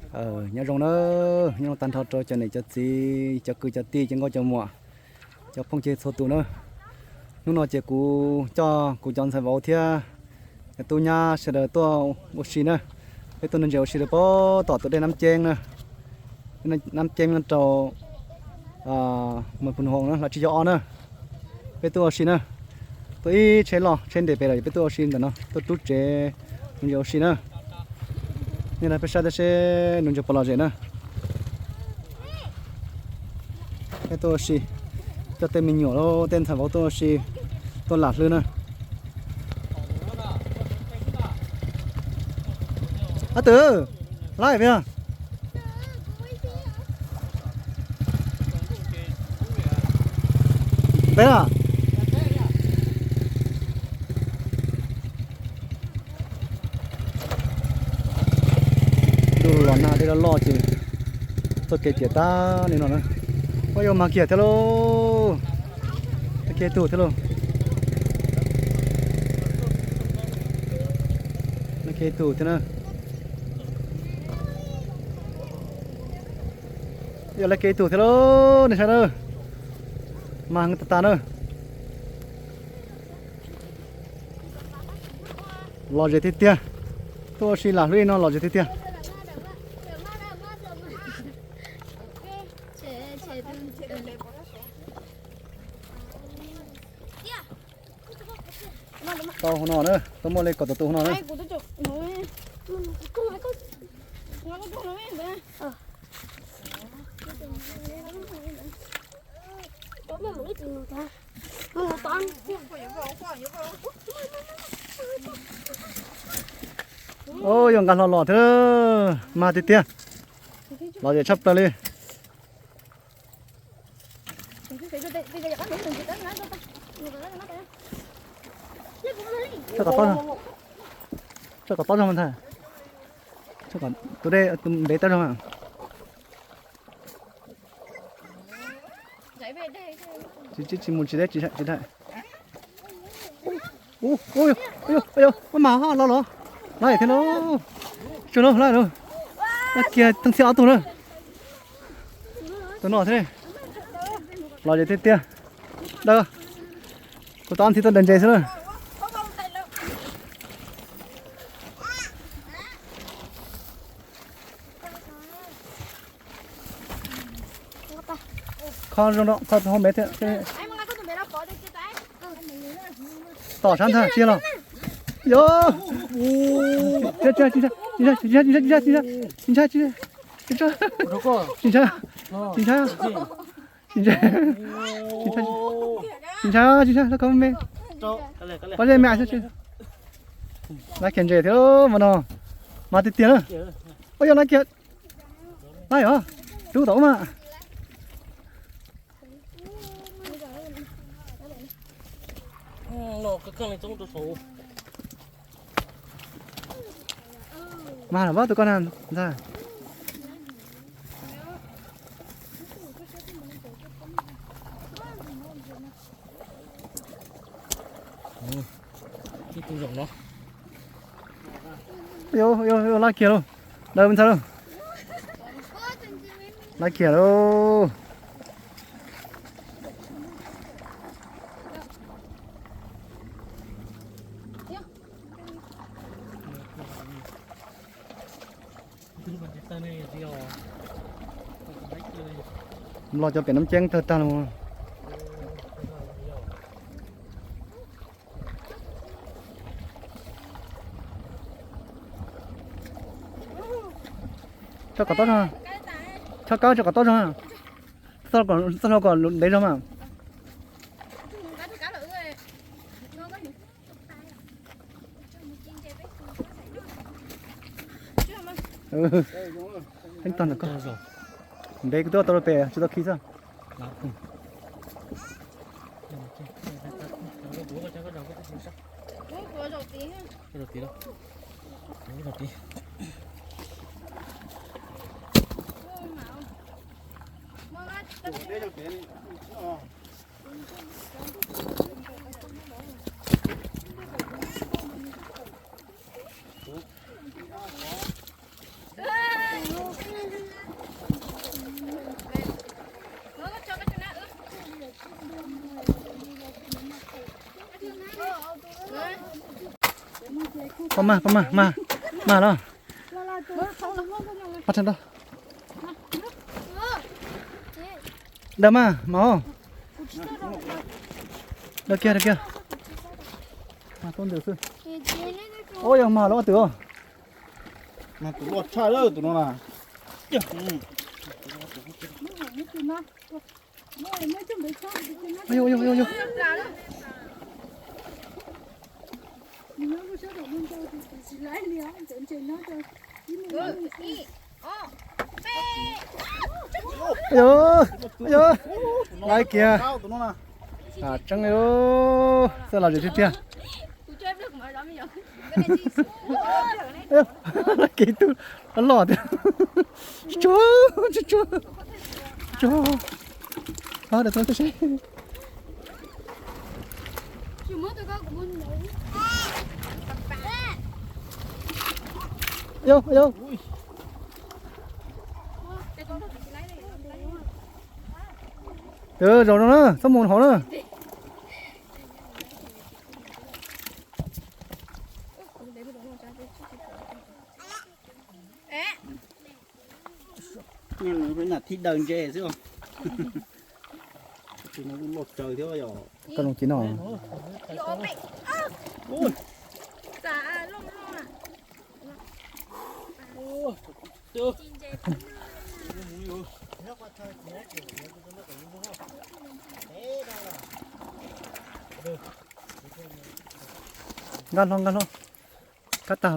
Nyob zoo na, nyob zoo tag nrho rau cov niam cov txiv, cov kwv cov tij, cov nkauj cov muam, cov phooj ywg txhua tus na. Hnub no ces kuv coj kuv cov ntxhais vauv thiab cov tub nyab sawv daws tuaj ua si na. Peb tuaj nuv ntses ua si rau pem tom tus dej Nab Ceeb na, Nab Ceeb no rau Mas Phu Hoos na, Hlav Tsib Caug Ob na. Peb tuaj ua si na, tuaj ib tsheb loj tsheb nres pem lawm, peb tuaj ua si ntawm no, tuaj rub tsev nuv ntses ua si na. Nej los peb saib tab seb nuv ntses puas lom zem na. Peb tuaj ua si, coj tej me nyuam los tej ntxhais vauv tuaj ua si, tuaj lam hlwb na. Ab twm, laib peb. Peb a. Ntuj los nag dej loj loj ces txoj kev ciam tag li no na. Ua yuav mag kiag thiab lauj. Tag kiag tug thiab lauj. Tag kiag tug thiab na. Yog lawv kev tug thiab lauj, nej saib na. Mag heev tas tas na. Lom zem tiag tiag. Tuaj ua si lam hlwb li no lom zem tiag tiag. Tau hauv no na, tau muaj li kaum tawm tus hauv no na. Ub, yuav nqa hlo los thiab, mag tiag tiag, lom zem tshaj plaws li. Tso kom tob zog, tso kom tob zog mas ntag. Tus dej ntev tob zog. Tsis mus tsis deb tsis deb. Ub, ub, ub, ub, ub, mas ho los los. Laib thiab lauj. Tsuag lauj, laib lauj. Laib kiag thooj txhij ob tug na. Tus no thiab. Lom zem tiag tiag. Dawb. Kuv tab ntxiv tuaj daws ntses xwb na. Kho zoo no, kho hauv npe thiab. Tom sab ntag, tsis yog los. Yog. Tsis ntshai, tsis ntshai, tsis ntshai, tsis ntshai, tsis ntshai, tsis ntshai, tsis ntshai, tsis ntshai, tsis ntshai, tsis ntshai, tsis ntshai, los kho me. Pob zeb me xwb. Laib kiag ntses thiab mas no, mas tiag tiag na. Ua yog laib kiag, laib os, rub tom ub mas. Mas los pab tus koj na ntag. Ib tug zaum no. Yog, yog, yog, laib kiag lauj. Dawb me ntxhais lauj. Laib kiag lauj. Los cov pem Nab Ceeb tawg tag los. Tso kom tob zog. Chob kab tso kom tob zog. Txoj hlua kom ntev zog mas. Heev tag ntawm koj. Ntev kuv twb tau rau pem tsis tau khi xwb. Pab mag, pab mag, mag, mag los. Pab tshaj rau. Daws mas, mas. Daws kiag, daws kiag. Mas tuaj ntawm xwb. Ua yog mag los ua twm os. Mas tus loj tshaj lawm tus no na. Ua yog, ua yog, ua yog. Yog, yog, laiv kiag. Tseeb li, xav los zem tiag tiag. Laiv kiag ib tug loj tiag. Tsuag, tsuag, tsuag. Ho, daws tau tib si. Yog, yog. Zaum zoo na, txhob mus hauv na. Nws nyob thib daws ntse xwb. Tus no kuj loj tsawv thiab yog. Koj zoo ci no. Nkag hlo, nkag hlo. Kab tag.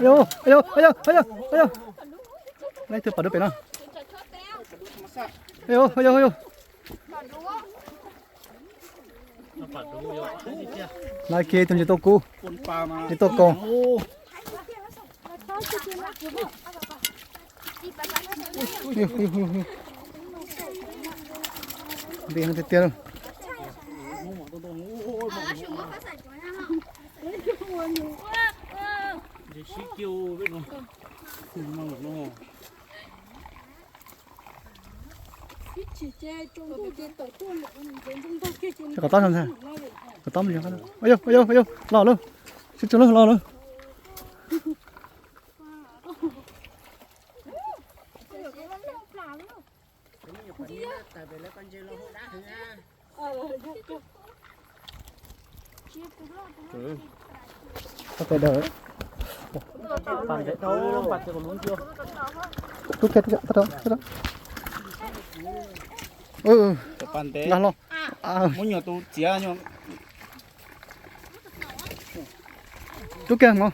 Yog, yog, yog, yog, yog. Leej twg pom dub pem no? Yog, yog, yog. Laiv kiag tus ntses tuaj kub, ntses tuaj kaus. Nti tiag tiag. Kom tob, kom tob, yog, yog, los lawm, sib tsuag lawm, los lawm. Koj tes daws. Rub kiag, rub kiag, tau, tau. Nkag hlo. Muab nyuam tus txiav. Rub kiag mov.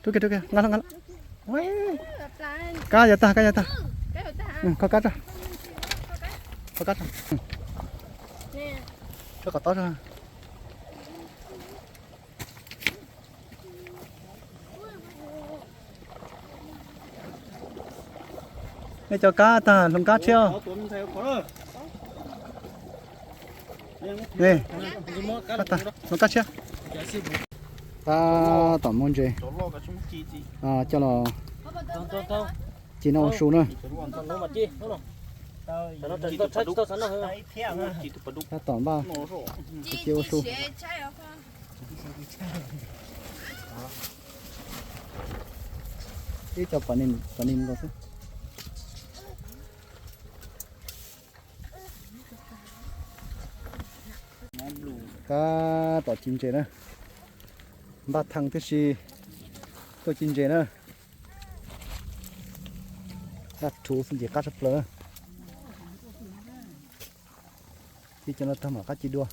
Rub kiag, rub kiag, nkag hlo, nkag hlo. Kab yav tag, kab yav tag. Kho kab tso. Kho kab tso. Tso kom tob tso. Nej cov kab tag hloov kab tshiab. Hloov kab tshiab. Tab tom muab ntses coj los ci noj ua su na. Tab tom npaj ci ua su. Ib co pom nim nkaus xwb. Tab tom ci ntses na. Npaj theej tib si tuaj ci ntses na. Dab rhuv xwb nce qab tshaj plaws na. Ci cov no tag mam qab ci dua.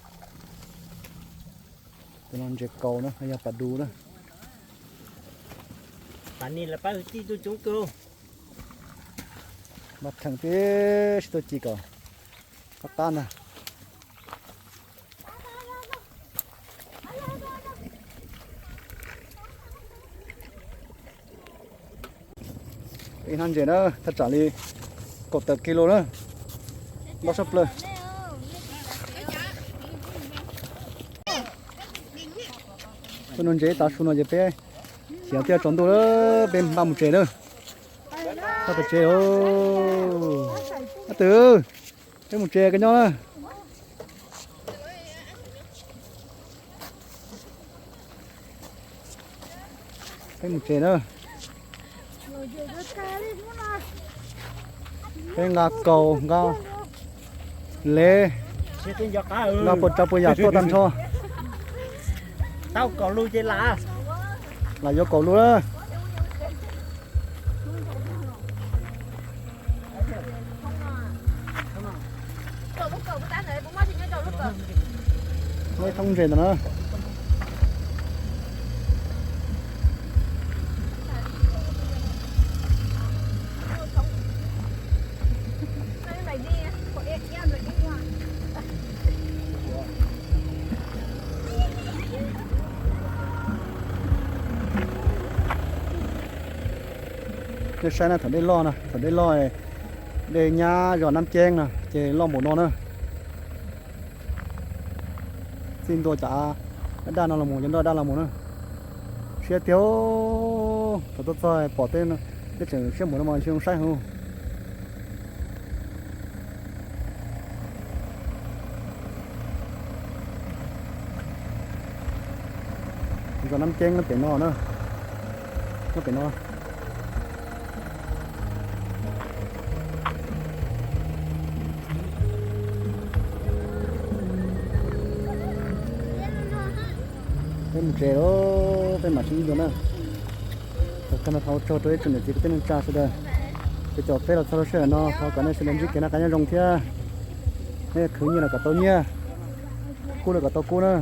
Tus no ntses kaus na, yog pas dus na. Npaj theej tib si tuaj ci kom qab qab ntag. Ib hnab ntses na, thaj tsam li kaum tawm kis lus na. Ntau tshaj plaws. Tuaj noj ntses tav su no ces peb xyov thiaj tsaus ntuj lawm, peb npaj mus tsev na. Txog pem tsev os. Ab twm, peb mus tsev koj nyob na. Peb mus tsev na. Peb nqa kaus nqa lev, nqa puas tsav puas yam tuaj tag nrho. Lam yuav kaus lug na. Muaj ib thoob ntses ntawm no. Nej saib na, thaum dej loj na, thaum dej loj, dej nyab zos Nab Ceeb no ces loj npaum no na. Txij ntua cov daj no los mus, cov nroj daj los mus na. Siab tiag. Thaum tuaj txog pom tej, tej tseem siab npaum no mas ntshe zoo saib heev. Zos Nab Ceeb nyob pem no na, nyob pem no. Peb mus tsev lawm, peb mam sib ntsib dua na. Thaum kawg no thov ua tsaug rau ib tsoom niam txiv kwv tij neej tsa sawv daws, ces caum peb los txog lub sij hawm no thov kom nej sawv daws ntsib kev noj qab nyob zoo thiab. Nej khwv nyiaj los kom tau nyiaj, kub los kom tau kub na.